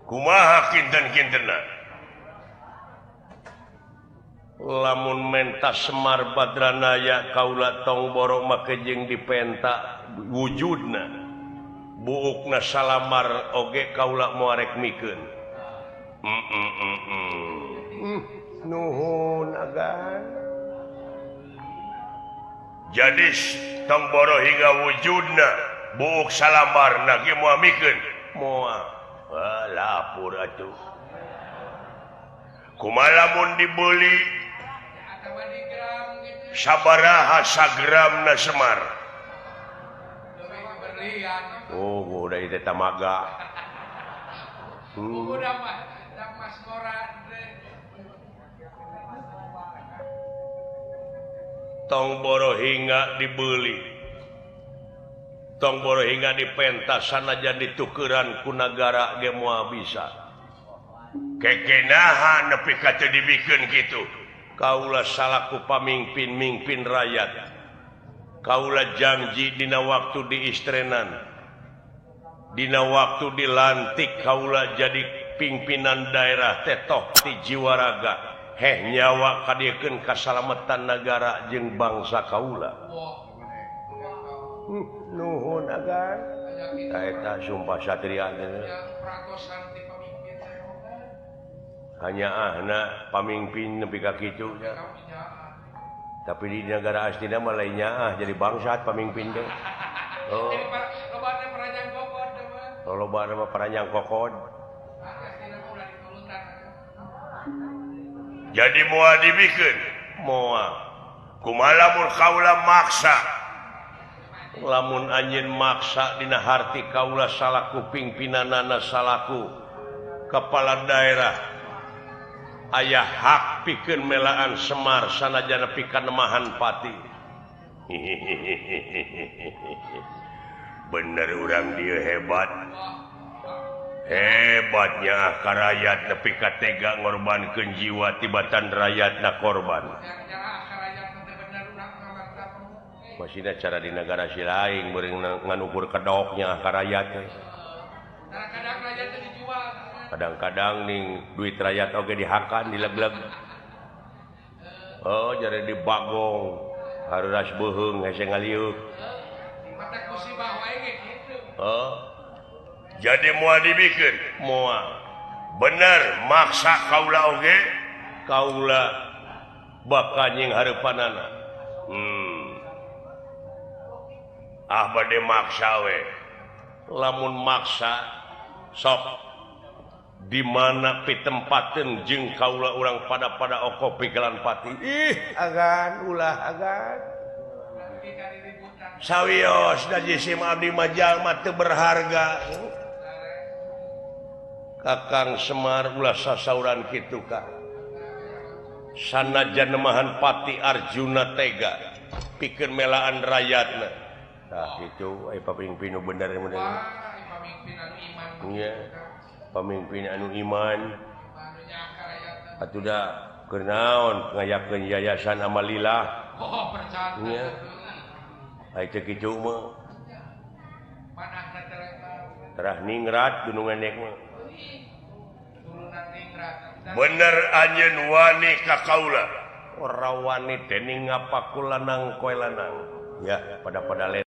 Kumaha kinten-kintenna lamun menta Semar Badranaya kaula tong borok make jeung dipenta wujudna buukna salamar oge kaula moarek mikeun. Nuhun agan. Jadi tong boro hingga wujudna buuk salamar ge moal mikeun moal. Lapur atuh. Kumaha lamun dibeli sabaraha sagramna Semar. Oh, udah itu tamaga. Tong boro hingga dibeli, tong boro hingga dipentas sanajan ditukeran ku nagara ge moal bisa. Kekenahan nepi ka teu dibikeun kitu. Kaula salaku pamimpin-mimpin rakyat. Kaula janji dina waktu diistrenan, dina waktu dilantik kaula jadi pimpinan daerah tetoh ti jiwa raga heh nyawa kadiekeun kasalametan nagara jeung bangsa kaula. Nuhun agan. Eta sumpah satria teh. Hanya ahna pamimpin nepi ka kitu nya. Tapi di negara aslinya mah lain nyaah jadi bangsat pamimpin teh. Oh. Loba mah paranjang kokod. Jadi moal dibikeun moal. Kumaha lamun kaula maksa? Lamun anjeun maksa dina harti kaula salaku pimpinanana salaku kepala daerah aya hak pikeun melaan Semar sanajan nepi ka nemahan pati. Bener urang dieu hebat. Hebatnya karayat nepi ka tega ngorbankeun jiwa tibatan rakyatna korban. Masihna cara di negara si lain beureung nganukur kedoknya karayat teh. Kadang-kadang ning duit rakyat oge dihakan dileg-leg. Oh jare di bagong haruras beuheung hese ngaliuk. Oh jadi moal dibikeun moal. Bener maksa kaula oge kaula bakal nying hareupanana. Ah bade maksa we. Lamun maksa sok di mana pitempateun jeung kaula urang pada-pada oko pikiran pati. Ih agan ulah agan. Sawios da jisim abdi mah jalma teu berharga. Kakang Semar ulah sasauran kitu ka. Sanajan nemahan pati Arjuna tega pikeun melaan rakyatna. Tah kitu aya pamimpin nu bener bener. Nya pamimpin anu iman. Atuh da keur naon ngayakeun yayasan Amalilah. Oh, percaya. Nya. Ai teu kitu mah. Terah ningrat gunung endek mah. Bener anjeun wani ka kaula. Ora wani dening ngapaku lanang koe lanang. Ya pada-pada